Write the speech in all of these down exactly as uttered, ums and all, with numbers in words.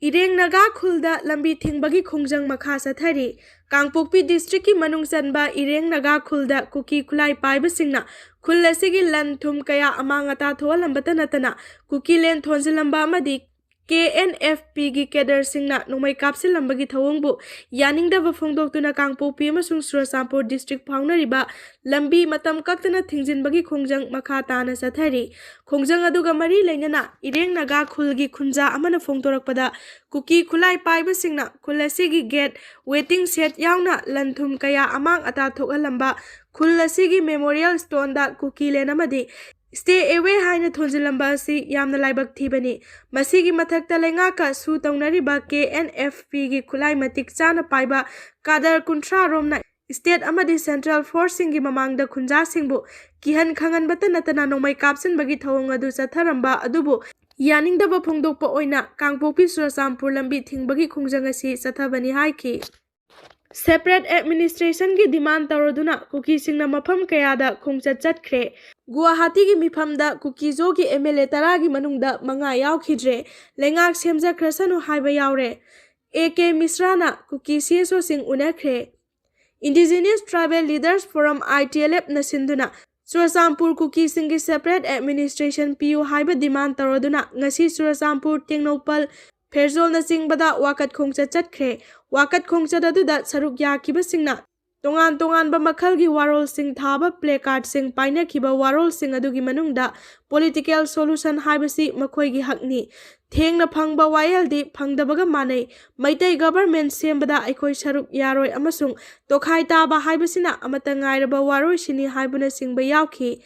ꯏꯔꯦꯡ ꯅꯥꯒꯥ ꯈꯨꯜꯗ ꯂꯝꯕꯤ ꯊꯤꯡꯕꯒꯤ ꯈꯣꯡꯖꯪ ꯃꯈꯥ ꯆꯠꯊꯔꯤ꯫ ꯀꯥꯡꯄꯣꯛꯄꯤ ꯗꯤꯁꯇ꯭ꯔꯤꯛꯀꯤ ꯃꯅꯨꯡ ꯆꯟꯕ ꯏꯔꯦꯡ ꯅꯥꯒꯥ ꯈꯨꯜꯗ ꯀꯨꯀꯤ ꯈꯨꯠꯂꯥꯏ ꯄꯥꯏꯕꯁꯤꯡꯅ ꯈꯨꯜ ꯑꯁꯤꯒꯤ ꯂꯟ ꯊꯨꯝ ꯀꯌꯥ ꯑꯃꯥꯡ ꯑꯇꯥ ꯊꯣꯛꯍꯜꯂꯝꯕꯇ ꯅꯠꯇꯅ ꯀꯨꯀꯤ ꯂꯦꯟ ꯊꯣꯟꯖꯤꯜꯂꯝꯕ ꯑꯃꯗꯤ ꯀꯦ ꯑꯦꯟ ꯑꯦꯐ ꯄꯤꯒꯤ ꯀꯦꯗꯔꯁꯤꯡꯅ ꯅꯣꯡꯃꯩ ꯀꯥꯞꯁꯤꯜꯂꯝꯕꯒꯤ ꯊꯧꯑꯣꯡꯕꯨ ꯌꯥꯅꯤꯡꯗꯕ ꯐꯣꯡꯗꯣꯛꯇꯨꯅ ꯀꯥꯡꯄꯣꯛꯄꯤ ꯑꯃꯁꯨꯡ ꯆꯨꯔꯆꯥꯟꯄꯨꯔ ꯗꯤꯁꯇ꯭ꯔꯤꯛ ꯐꯥꯎꯅꯔꯤꯕ ꯂꯝꯕꯤ ꯃꯇꯝ ꯀꯛꯇꯅ ꯊꯤꯡꯖꯤꯟꯕꯒꯤ ꯈꯣꯡꯖꯪ ꯃꯈꯥ ꯇꯥꯅ ꯆꯠꯊꯔꯤ꯫ ꯈꯣꯡꯖꯪ ꯑꯗꯨꯒ ꯃꯔꯤ ꯂꯩꯅꯅ ꯏꯔꯦꯡ ꯅꯥꯒꯥ ꯈꯨꯜꯒꯤ ꯈꯨꯟꯖꯥ ꯑꯃꯅ ꯐꯣꯡꯗꯣꯔꯛꯄꯗ, ꯀꯨꯀꯤ ꯈꯨꯠꯂꯥꯏ ꯄꯥꯏꯕꯁꯤꯡꯅ ꯈꯨꯜ ꯑꯁꯤꯒꯤ ꯒꯦꯠ, ꯋꯦꯇꯤꯡ ꯁꯦꯗ ꯌꯥꯎꯅ ꯂꯟ ꯊꯨꯝ ꯀꯌꯥ ꯑꯃꯥꯡ ꯑꯇꯥ ꯊꯣꯛꯍꯜꯂꯝꯕ, ꯈꯨꯜ ꯑꯁꯤꯒꯤ ꯃꯦꯃꯣꯔꯤꯌꯦꯜ ꯁ꯭ꯇꯣꯟꯗ ꯀꯨꯀꯤ ꯂꯦꯟ ꯑꯃꯗꯤ ꯁ꯭ꯇꯦ ꯑꯦꯋꯦ ꯍꯥꯏꯅ ꯊꯣꯟꯖꯤꯜꯂꯝꯕ ꯑꯁꯤ ꯌꯥꯝꯅ ꯂꯥꯏꯕꯛ ꯊꯤꯕꯅꯤ꯫ ꯃꯁꯤꯒꯤ ꯃꯊꯛꯇ ꯂꯩꯉꯥꯛꯀ ꯁꯨ ꯇꯧꯅꯔꯤꯕ ꯀꯦ ꯑꯦꯟ ꯑꯦꯐ ꯄꯤꯒꯤ ꯈꯨꯠꯂꯥꯏ ꯃꯇꯤꯛ ꯆꯥꯅ ꯄꯥꯏꯕ ꯀꯥꯗꯔ ꯀꯨꯟꯊ꯭ꯔꯥ ꯔꯣꯝꯅ ꯁ꯭ꯇꯦꯠ ꯑꯃꯗꯤ ꯁꯦꯟꯇ꯭ꯔꯦꯜ ꯐꯣꯔꯁꯁꯤꯡꯒꯤ ꯃꯃꯥꯡꯗ ꯈꯨꯟꯖꯥꯁꯤꯡꯕꯨ ꯀꯤꯍꯟ ꯈꯪꯍꯟꯕꯇ ꯅꯠꯇꯅ ꯅꯣꯡꯃꯩ ꯀꯥꯞꯁꯤꯟꯕꯒꯤ ꯊꯧꯑꯣꯡ ꯑꯗꯨ ꯆꯠꯊꯔꯝꯕ ꯑꯗꯨꯕꯨ ꯌꯥꯅꯤꯡꯗꯕ ꯐꯣꯡꯗꯣꯛꯄ ꯑꯣꯏꯅ ꯀꯥꯡꯄꯣꯛꯄꯤ ꯆꯨꯔꯆꯥꯟꯄꯨꯔ ꯂꯝꯕꯤ ꯊꯤꯡꯕꯒꯤ ꯈꯣꯡꯖꯪ ꯑꯁꯤ ꯆꯠꯊꯕꯅꯤ ꯍꯥꯏꯈꯤ꯫ ꯁꯦꯄꯔꯦꯠ ꯑꯦꯗꯃꯤꯅꯤꯁꯇ꯭ꯔꯦꯁꯟꯒꯤ ꯗꯤꯃꯥꯟ ꯇꯧꯔꯗꯨꯅ ꯀꯨꯀꯤꯁꯤꯡꯅ ꯃꯐꯝ ꯀꯌꯥꯗ ꯈꯣꯡꯆꯠ ꯆꯠꯈ꯭ꯔꯦ꯫ ꯒꯨꯋꯥꯍꯥꯇꯤꯒꯤ ꯃꯤꯐꯝꯗ ꯀꯨꯀꯤꯖꯣꯒꯤ ꯑꯦꯝ ꯑꯦꯜ ꯑꯦ ꯇꯔꯥꯒꯤ ꯃꯅꯨꯡꯗ ꯃꯉꯥ ꯌꯥꯎꯈꯤꯗ꯭ꯔꯦ꯫ ꯂꯩꯉꯥꯛ ꯁꯦꯝꯖꯈ꯭ꯔꯁꯅꯨ ꯍꯥꯏꯕ ꯌꯥꯎꯔꯦ꯫ A K ꯃꯤꯁ꯭ꯔꯥꯅ Kuki C S ꯑꯣꯁꯤꯡ ꯎꯅꯈ꯭ꯔꯦ꯫ Indigenous Tribal Leaders Forum, I T L F ꯅ ꯁꯤꯟꯗꯨꯅ ꯆꯨꯔꯆꯥꯟꯄꯨꯔ ꯀꯨꯀꯤꯁꯤꯡꯒꯤ ꯁꯦꯄꯔꯦꯠ ꯑꯦꯗꯃꯤꯅꯤꯁꯇ꯭ꯔꯦꯁꯟ ꯄꯤꯌꯨ ꯍꯥꯏꯕ ꯗꯤꯃꯥꯟ ꯇꯧꯔꯗꯨꯅ ꯉꯁꯤ ꯆꯨꯔꯆꯥꯟꯄꯨꯔ, ꯇꯦꯡꯅꯧꯄꯜ, ꯐꯦꯔꯖꯣꯜꯅꯆꯤꯡꯕꯗ ꯋꯥꯀꯠ ꯈꯣꯡꯆꯠ ꯆꯠꯈ꯭ꯔꯦ꯫ ꯋꯥꯀꯠ ꯈꯣꯡꯆꯠ ꯑꯗꯨꯗ ꯁꯔꯨꯛ ꯌꯥꯈꯤꯕꯁꯤꯡꯅ ꯇꯣꯉꯥꯟ ꯇꯣꯉꯥꯟꯕ ꯃꯈꯜꯒꯤ ꯋꯥꯔꯣꯜꯁꯤꯡ ꯊꯥꯕ ꯄ꯭ꯂꯦꯀꯥꯔꯗꯁꯤꯡ ꯄꯥꯏꯅꯈꯤꯕ ꯋꯥꯔꯣꯜꯁꯤꯡ ꯑꯗꯨꯒꯤ ꯃꯅꯨꯡꯗ ꯄꯣꯂꯤꯇꯤꯀꯦꯜ ꯁꯣꯂꯨꯁꯟ ꯍꯥꯏꯕꯁꯤ ꯃꯈꯣꯏꯒꯤ ꯍꯛꯅꯤ꯫ ꯊꯦꯡꯅ ꯐꯪꯕ ꯋꯥꯌꯦꯜꯗꯤ ꯐꯪꯗꯕꯒ ꯃꯥꯟꯅꯩ꯫ ꯃꯩꯇꯩ ꯒꯚꯔꯟꯃꯦꯟꯠ ꯁꯦꯝꯕꯗ ꯑꯩꯈꯣꯏ ꯁꯔꯨꯛ ꯌꯥꯔꯣꯏ ꯑꯃꯁꯨꯡ ꯇꯣꯈꯥꯏ ꯇꯥꯕ ꯍꯥꯏꯕꯁꯤꯅ ꯑꯃꯠꯇ ꯉꯥꯏꯔꯕ ꯋꯥꯔꯣꯏꯁꯤꯅꯤ ꯍꯥꯏꯕꯅꯆꯤꯡꯕ ꯌꯥꯎꯈꯤ꯫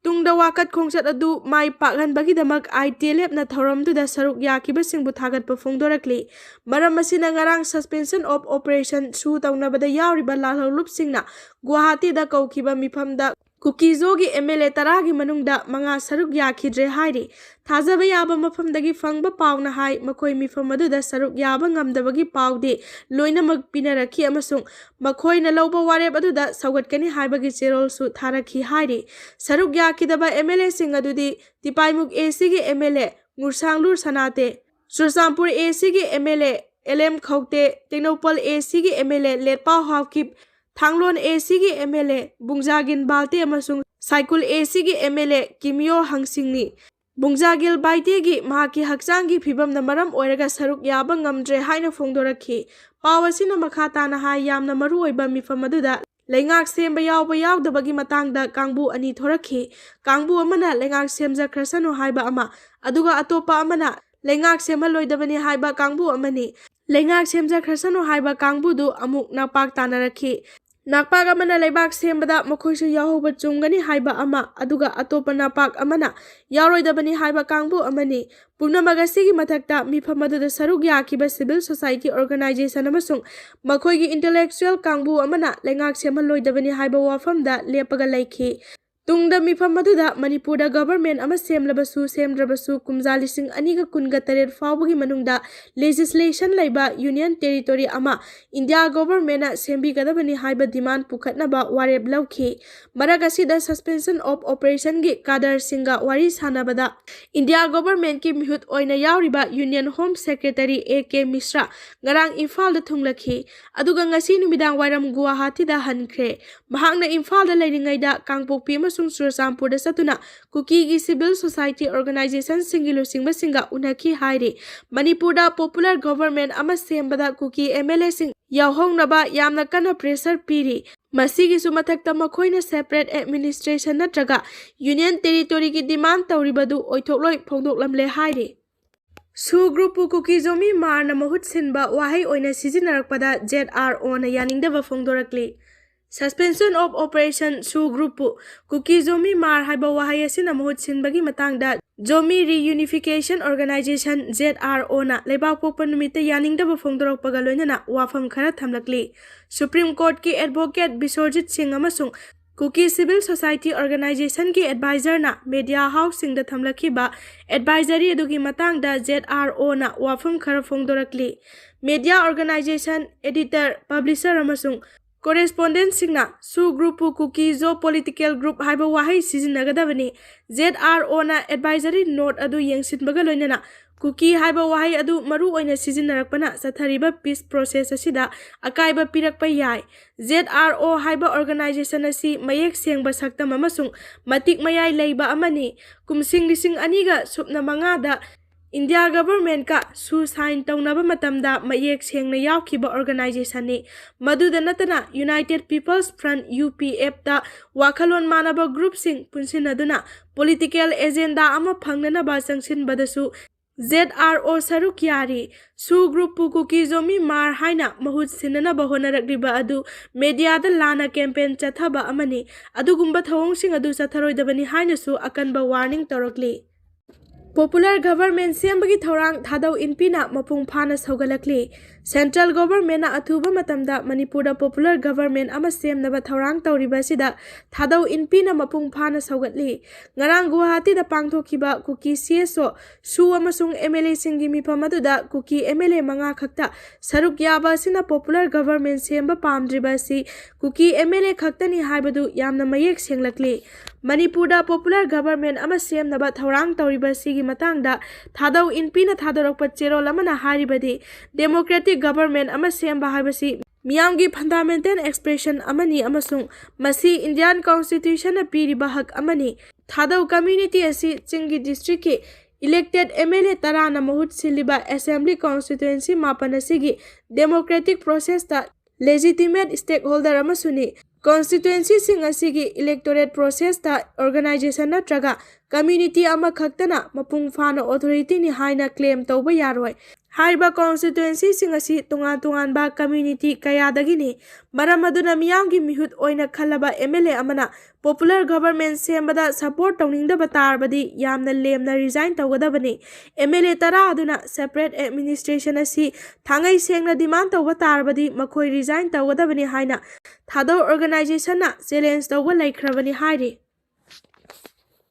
ꯇꯨꯡꯗ ꯋꯥꯀꯠ ꯈꯣꯡꯆꯠ ꯑꯗꯨ ꯃꯥꯏ ꯄꯥꯛꯍꯟꯕꯒꯤꯗꯃꯛ I T L F ꯅ ꯊꯧꯔꯝꯗꯨꯗ ꯁꯔꯨꯛ ꯌꯥꯈꯤꯕꯁꯤꯡꯕꯨ ꯊꯥꯒꯠꯄ ꯐꯣꯡꯗꯣꯔꯛꯂꯤ꯫ ꯃꯔꯝ ꯑꯁꯤꯅ ꯉꯔꯥꯡ Suspension of Operation ꯁꯨ ꯇꯧꯅꯕꯗ ꯌꯥꯎꯔꯤꯕ ꯂꯥꯜꯍꯧꯂꯨꯞꯁꯤꯡꯅ ꯒꯨꯋꯥꯍꯥꯇꯤꯗ ꯀꯧꯈꯤꯕ ꯃꯤꯐꯝꯗ ꯀꯨꯀꯤꯖꯣꯒꯤ ꯑꯦꯝ ꯑꯦꯜ ꯑꯦ ꯇꯔꯥꯒꯤ ꯃꯅꯨꯡꯗ ꯃꯉꯥ ꯁꯔꯨꯛ ꯌꯥꯈꯤꯗ꯭ꯔꯦ ꯍꯥꯏꯔꯤ꯫ ꯊꯥꯖꯕ ꯌꯥꯕ ꯃꯐꯝꯗꯒꯤ ꯐꯪꯕ ꯄꯥꯎꯅ ꯍꯥꯏ, ꯃꯈꯣꯏ ꯃꯤꯐꯝ ꯑꯗꯨꯗ ꯁꯔꯨꯛ ꯌꯥꯕ ꯉꯝꯗꯕꯒꯤ ꯄꯥꯎꯗꯤ ꯂꯣꯏꯅꯃꯛ ꯄꯤꯅꯔꯛꯈꯤ ꯑꯃꯁꯨꯡ ꯃꯈꯣꯏꯅ ꯂꯧꯕ ꯋꯥꯔꯦꯞ ꯑꯗꯨꯗ ꯁꯧꯒꯠꯀꯅꯤ ꯍꯥꯏꯕꯒꯤ ꯆꯦꯔꯣꯜꯁꯨ ꯊꯥꯔꯛꯈꯤ ꯍꯥꯏꯔꯤ꯫ ꯁꯔꯨꯛ ꯌꯥꯈꯤꯗꯕ ꯑꯦꯝ ꯑꯦꯜ ꯑꯦꯁꯤꯡ ꯑꯗꯨꯗꯤ ꯇꯤꯄꯥꯏꯃꯨꯛ ꯑꯦ ꯁꯤꯒꯤ M L A Ngursanglur Sanate, Churachandpur A ꯁꯤꯒꯤ M L A L M Khaute, Tengnoupal A ꯁꯤꯒꯤ M L A Letpao Haokip, Thanglon A ꯁꯤꯒꯤ ꯑꯦꯝ ꯑꯦꯜ ꯑꯦ ꯕꯨꯡꯖꯥꯒꯤꯟ ꯕꯥꯜꯇꯦ ꯑꯃꯁꯨꯡ ꯁꯥꯏꯀꯨꯜ ꯑꯦ ꯁꯤꯒꯤ ꯑꯦꯝ ꯑꯦꯜ ꯑꯦ ꯀꯤꯃꯤꯌꯣ ꯍꯪꯁꯤꯡꯅꯤ꯫ ꯕꯨꯡꯖꯥꯒꯤꯜ ꯕꯥꯏꯇꯦꯒꯤ ꯃꯍꯥꯛꯀꯤ ꯍꯛꯆꯥꯡꯒꯤ ꯐꯤꯕꯝꯅ ꯃꯔꯝ ꯑꯣꯏꯔꯒ ꯁꯔꯨꯛ ꯌꯥꯕ ꯉꯝꯗ꯭ꯔꯦ ꯍꯥꯏꯅ ꯐꯣꯡꯗꯣꯔꯛꯈꯤ꯫ ꯄꯥꯎ ꯑꯁꯤꯅ ꯃꯈꯥ ꯇꯥꯅ ꯍꯥꯏ, ꯌꯥꯝꯅ ꯃꯔꯨ ꯑꯣꯏꯕ ꯃꯤꯐꯝ ꯑꯗꯨꯗ ꯂꯩꯉꯥꯛ ꯁꯦꯝꯕ ꯌꯥꯎꯕ ꯌꯥꯎꯗꯕꯒꯤ ꯃꯇꯥꯡꯗ ꯀꯥꯡꯕꯨ ꯑꯅꯤ ꯊꯣꯔꯛꯈꯤ꯫ ꯀꯥꯡꯕꯨ ꯑꯃꯅ ꯂꯩꯉꯥꯛ ꯁꯦꯝꯖꯈ꯭ꯔꯁꯅꯨ ꯍꯥꯏꯕ ꯑꯃ, ꯑꯗꯨꯒ ꯑꯇꯣꯞꯄ ꯑꯃꯅ ꯂꯩꯉꯥꯛ ꯁꯦꯝꯍꯜꯂꯣꯏꯗꯕꯅꯤ ꯍꯥꯏꯕ ꯀꯥꯡꯕꯨ ꯑꯃꯅꯤ꯫ ꯂꯩꯉꯥꯛ ꯁꯦꯝꯖꯈ꯭ꯔꯁꯅꯨ ꯍꯥꯏꯕ ꯀꯥꯡꯕꯨꯗꯨ ꯑꯃꯨꯛ ꯅꯥꯛꯄꯥꯛ ꯇꯥꯅꯔꯛꯈꯤ꯫ ꯅꯥꯛꯄꯥꯛ ꯑꯃꯅ ꯂꯩꯕꯥꯛ ꯁꯦꯝꯕꯗ ꯃꯈꯣꯏꯁꯨ ꯌꯥꯎꯍꯧꯕ ꯆꯨꯝꯒꯅꯤ ꯍꯥꯏꯕ ꯑꯃ, ꯑꯗꯨꯒ ꯑꯇꯣꯞꯄ ꯅꯥꯛꯄꯥꯛ ꯑꯃꯅ ꯌꯥꯎꯔꯣꯏꯗꯕꯅꯤ ꯍꯥꯏꯕ ꯀꯥꯡꯕꯨ ꯑꯃꯅꯤ꯫ ꯄꯨꯝꯅꯃꯛ ꯑꯁꯤꯒꯤ ꯃꯊꯛꯇ ꯃꯤꯐꯝ ꯑꯗꯨꯗ ꯁꯔꯨꯛ ꯌꯥꯈꯤꯕ civil society organization ꯑꯃꯁꯨꯡ ꯃꯈꯣꯏꯒꯤ intellectual ꯀꯥꯡꯕꯨ ꯑꯃꯅ ꯂꯩꯉꯥꯛ ꯁꯦꯝꯍꯜꯂꯣꯏꯗꯕꯅꯤ ꯍꯥꯏꯕ ꯋꯥꯐꯝꯗ ꯂꯦꯞꯄꯒ ꯂꯩꯈꯤ꯫ ꯇꯨꯡꯗ ꯃꯤꯐꯝ ꯑꯗꯨꯗ ꯃꯅꯤꯄꯨꯔꯗ government ꯑꯃ ꯁꯦꯝꯂꯕꯁꯨ ꯁꯦꯝꯗ꯭ꯔꯕꯁꯨ ꯀꯨꯝꯖꯥ ꯂꯤꯁꯤꯡ ꯑꯅꯤꯒ ꯀꯨꯟꯒ ꯇꯔꯦꯠ ꯐꯥꯎꯕꯒꯤ ꯃꯅꯨꯡꯗ legislation ꯂꯩꯕ union territory ꯑꯃ India governmentꯅ ꯁꯦꯝꯕꯤꯒꯗꯕꯅꯤ ꯍꯥꯏꯕ demand ꯄꯨꯈꯠꯅꯕ ꯋꯥꯔꯦꯞ ꯂꯧꯈꯤ꯫ ꯃꯔꯛ ꯑꯁꯤꯗ suspension of operationꯒꯤ ꯀꯥꯗꯔꯁꯤꯡꯒ ꯋꯥꯔꯤ ꯁꯥꯟꯅꯕꯗ India governmentꯀꯤ ꯃꯤꯍꯨꯠ ꯑꯣꯏꯅ ꯌꯥꯎꯔꯤꯕ Union Home Secretary A K ꯃꯤꯁ꯭ꯔꯥ ꯉꯔꯥꯡ ꯏꯝꯐꯥꯜꯗ ꯊꯨꯡꯂꯈꯤ꯫ ꯑꯗꯨꯒ ꯉꯁꯤ ꯅꯨꯃꯤꯗꯥꯡ ꯋꯥꯏꯔꯝ ꯒꯨꯋꯥꯍꯥꯇꯤꯗ ꯍꯟꯈ꯭ꯔꯦ꯫ ꯃꯍꯥꯛꯅ ꯏꯝꯐꯥꯜꯗ ꯂꯩꯔꯤꯉꯩꯗ ꯀꯥꯡꯄꯣꯛꯄꯤ ꯑꯃꯁꯨꯡ ꯆꯨꯔꯆꯥꯟꯄꯨꯔꯗ ꯆꯠꯇꯨꯅ ꯀꯨꯀꯤꯒꯤ civil society organizationꯁꯤꯡꯒꯤ ꯂꯨꯆꯤꯡꯕꯁꯤꯡꯒ ꯎꯅꯈꯤ ꯍꯥꯏꯔꯤ꯫ ꯃꯅꯤꯄꯨꯔꯗ popular government ꯑꯃ ꯁꯦꯝꯕꯗ ꯀꯨꯀꯤ MLAꯁꯤꯡ ꯌꯥꯎꯍꯧꯅꯕ ꯌꯥꯝꯅ ꯀꯟꯅ pressure ꯄꯤꯔꯤ꯫ ꯃꯁꯤꯒꯤꯁꯨ ꯃꯊꯛꯇ ꯃꯈꯣꯏꯅ separate administration ꯅꯠꯇ꯭ꯔꯒ union territoryꯒꯤ demand ꯇꯧꯔꯤꯕꯗꯨ ꯑꯣꯏꯊꯣꯛꯂꯣꯏ ꯐꯣꯡꯗꯣꯛꯂꯝꯂꯦ ꯍꯥꯏꯔꯤ꯫ ꯁꯨ group ꯄꯨ ꯀꯨꯀꯤ ꯖꯣꯃꯤ ꯃꯥꯔꯅ ꯃꯍꯨꯠ ꯁꯤꯟꯕ ꯋꯥꯍꯩ ꯑꯣꯏꯅ ꯁꯤꯖꯤꯟꯅꯔꯛꯄꯗ ZROꯅ ꯌꯥꯅꯤꯡꯗꯕ ꯐꯣꯡꯗꯣꯔꯛꯂꯤ꯫ Suspension of operation ꯁꯨ group ꯄꯨ ꯀꯨꯀꯤ ꯖꯣꯃꯤ ꯃꯥꯔ ꯍꯥꯏꯕ ꯋꯥꯍꯩ ꯑꯁꯤꯅ ꯃꯍꯨꯠ ꯁꯤꯟꯕꯒꯤ ꯃꯇꯥꯡꯗ ꯖꯣꯃꯤ Reunification Organisation, ZROꯅ ꯂꯩꯕꯥꯛ ꯄꯣꯛꯄ ꯅꯨꯃꯤꯠꯇ ꯌꯥꯅꯤꯡꯗꯕ ꯐꯣꯡꯗꯣꯔꯛꯄꯒ ꯂꯣꯏꯅꯅ ꯋꯥꯐꯝ ꯈꯔ ꯊꯝꯂꯛꯂꯤ꯫ Supreme Courtꯀꯤ advocate ꯕꯤꯁ꯭ꯋꯔꯖꯤꯠ ꯁꯤꯡ ꯑꯃꯁꯨꯡ ꯀꯨꯀꯤ civil society organizationꯒꯤ advisorꯅ media houseꯁꯤꯡꯗ ꯊꯝꯂꯛꯈꯤꯕ advisory ꯑꯗꯨꯒꯤ ꯃꯇꯥꯡꯗ ZROꯅ ꯋꯥꯐꯝ ꯈꯔ ꯐꯣꯡꯗꯣꯔꯛꯂꯤ꯫ Media organisation, editor, publisher ꯑꯃꯁꯨꯡ correspondentꯁꯤꯡꯅ ꯁꯨ group ꯄꯨ ꯀꯨꯀꯤ ꯖꯣ political group ꯍꯥꯏꯕ ꯋꯥꯍꯩ ꯁꯤꯖꯤꯟꯅꯒꯗꯕꯅꯤ꯫ ZROꯅ advisory note ꯑꯗꯨ ꯌꯦꯡꯁꯤꯟꯕꯒ ꯂꯣꯏꯅꯅ ꯀꯨꯀꯤ ꯍꯥꯏꯕ ꯋꯥꯍꯩ ꯑꯗꯨ ꯃꯔꯨ ꯑꯣꯏꯅ ꯁꯤꯖꯤꯟꯅꯔꯛꯄꯅ ꯆꯠꯊꯔꯤꯕ peace process ꯑꯁꯤꯗ ꯑꯀꯥꯏꯕ ꯄꯤꯔꯛꯄ ꯌꯥꯏ꯫ ZRO ꯍꯥꯏꯕ organization ꯑꯁꯤ ꯃꯌꯦꯛ ꯁꯦꯡꯕ ꯁꯛꯇꯝ ꯑꯃꯁꯨꯡ ꯃꯇꯤꯛ ꯃꯌꯥꯏ ꯂꯩꯕ ꯑꯃꯅꯤ꯫ ꯀꯨꯝꯁꯤꯡ ꯂꯤꯁꯤꯡ ꯑꯅꯤꯒ ꯁꯨꯞꯅ ꯃꯉꯥꯗ ꯏꯟꯗꯤꯌꯥ governmentꯀ ꯁꯨ sign ꯇꯧꯅꯕ ꯃꯇꯝꯗ ꯃꯌꯦꯛ ꯁꯦꯡꯅ ꯌꯥꯎꯈꯤꯕ organizationꯅꯤ꯫ ꯃꯗꯨꯗ ꯅꯠꯇꯅ United People's Front, UPFꯇ ꯋꯥꯈꯜꯂꯣꯟ ꯃꯥꯟꯅꯕ groupꯁꯤꯡ ꯄꯨꯟꯁꯤꯟꯅꯗꯨꯅ political agenda ꯑꯃ ꯐꯪꯅꯅꯕ ꯆꯪꯁꯤꯟꯕꯗꯁꯨ ZRO ꯁꯔꯨꯛ ꯌꯥꯔꯤ꯫ ꯁꯨ groupꯄꯨ ꯀꯨꯀꯤ ꯖꯣꯃꯤ ꯃꯥꯔ ꯍꯥꯏꯅ ꯃꯍꯨꯠ ꯁꯤꯟꯅꯅꯕ ꯍꯣꯠꯅꯔꯛꯂꯤꯕ ꯑꯗꯨ mediaꯗ ꯂꯥꯟꯅ campaign ꯆꯠꯊꯕ ꯑꯃꯅꯤ꯫ ꯑꯗꯨꯒꯨꯝꯕ ꯊꯧꯑꯣꯡꯁꯤꯡ ꯑꯗꯨ ꯆꯠꯊꯔꯣꯏꯗꯕꯅꯤ ꯍꯥꯏꯅꯁꯨ ꯑꯀꯟꯕ warning ꯇꯧꯔꯛꯂꯤ꯫ Popular government ꯁꯦꯝꯕꯒꯤ ꯊꯧꯔꯥꯡ ꯊꯥꯗꯧ ꯏꯟꯄꯤꯅ ꯃꯄꯨꯡ ꯐꯥꯅ ꯁꯧꯒꯠꯂꯛꯂꯤ꯫ Central governmentꯅ ꯑꯊꯨꯕ ꯃꯇꯝꯗ ꯃꯅꯤꯄꯨꯔꯗ popular government ꯑꯃ ꯁꯦꯝꯅꯕ ꯊꯧꯔꯥꯡ ꯇꯧꯔꯤꯕ ꯑꯁꯤꯗ ꯊꯥꯗꯧ ꯏꯟꯄꯤꯅ ꯃꯄꯨꯡ ꯐꯥꯅ ꯁꯧꯒꯠꯂꯤ꯫ ꯉꯔꯥꯡ ꯒꯨꯋꯥꯍꯥꯇꯤꯗ ꯄꯥꯡꯊꯣꯛꯈꯤꯕ ꯀꯨꯀꯤ CSO, ꯁꯨ ꯑꯃꯁꯨꯡ MLAꯁꯤꯡꯒꯤ ꯃꯤꯐꯝ ꯑꯗꯨꯗ ꯀꯨꯀꯤ MLA ꯃꯉꯥ ꯈꯛꯇ ꯁꯔꯨꯛ ꯌꯥꯕ ꯑꯁꯤꯅ popular government ꯁꯦꯝꯕ ꯄꯥꯝꯗ꯭ꯔꯤꯕ ꯑꯁꯤ ꯀꯨꯀꯤ MLA ꯈꯛꯇꯅꯤ ꯍꯥꯏꯕꯗꯨ ꯌꯥꯝꯅ ꯃꯌꯦꯛ ꯁꯦꯡꯂꯛꯂꯤ꯫ ꯃꯅꯤꯄꯨꯔꯗ popular government ꯑꯃ ꯁꯦꯝꯅꯕ ꯊꯧꯔꯥꯡ ꯇꯧꯔꯤꯕ ꯑꯁꯤꯒꯤ ꯃꯇꯥꯡꯗ ꯊꯥꯗꯧ ꯏꯟꯄꯤꯅ ꯊꯥꯗꯣꯔꯛꯄ ꯆꯦꯔꯣꯜ ꯑꯃꯅ ꯍꯥꯏꯔꯤꯕꯗꯤ, democratic government ꯑꯃ ꯁꯦꯝꯕ ꯍꯥꯏꯕꯁꯤ ꯃꯤꯌꯥꯝꯒꯤ fundamental expression ꯑꯃꯅꯤ ꯑꯃꯁꯨꯡ ꯃꯁꯤ Indian Constitutionꯅ ꯄꯤꯔꯤꯕ ꯍꯛ ꯑꯃꯅꯤ꯫ ꯊꯥꯗꯧ community ꯑꯁꯤ ꯆꯤꯡꯒꯤ districtꯀꯤ elected MLA ꯇꯔꯥꯅ ꯃꯍꯨꯠ ꯁꯤꯜꯂꯤꯕ assembly constituency ꯃꯥꯄꯟ ꯑꯁꯤꯒꯤ democratic processꯇ legitimate stakeholder ꯑꯃꯁꯨꯅꯤ꯫ Constituencyꯁꯤꯡ ꯑꯁꯤꯒꯤ electorate processꯇ organization ꯅꯠꯇ꯭ꯔꯒ community ꯑꯃꯈꯛꯇꯅ ꯃꯄꯨꯡ ꯐꯥꯅ authorityꯅꯤ ꯍꯥꯏꯅ claim ꯇꯧꯕ ꯌꯥꯔꯣꯏ꯫ ꯍꯥꯏꯔꯤꯕ constituencyꯁꯤꯡ ꯑꯁꯤ ꯇꯣꯉꯥꯟ ꯇꯣꯉꯥꯟꯕ community ꯀꯌꯥꯗꯒꯤꯅꯤ꯫ ꯃꯔꯝ ꯑꯗꯨꯅ ꯃꯤꯌꯥꯝꯒꯤ ꯃꯤꯍꯨꯠ ꯑꯣꯏꯅ ꯈꯜꯂꯕ MLA ꯑꯃꯅ popular government ꯁꯦꯝꯕꯗ support ꯇꯧꯅꯤꯡꯗꯕ ꯇꯥꯔꯕꯗꯤ ꯌꯥꯝꯅ ꯂꯦꯝꯅ resign ꯇꯧꯒꯗꯕꯅꯤ꯫ MLA ꯇꯔꯥ ꯑꯗꯨꯅ separate administration ꯑꯁꯤ ꯊꯥꯡꯉꯩ ꯁꯦꯡꯅ demand ꯇꯧꯕ ꯇꯥꯔꯕꯗꯤ ꯃꯈꯣꯏ resign ꯇꯧꯒꯗꯕꯅꯤ ꯍꯥꯏꯅ ꯊꯥꯗꯧ organizationꯅ challenge ꯇꯧꯕ ꯂꯩꯈ꯭ꯔꯕꯅꯤ ꯍꯥꯏꯔꯤ꯫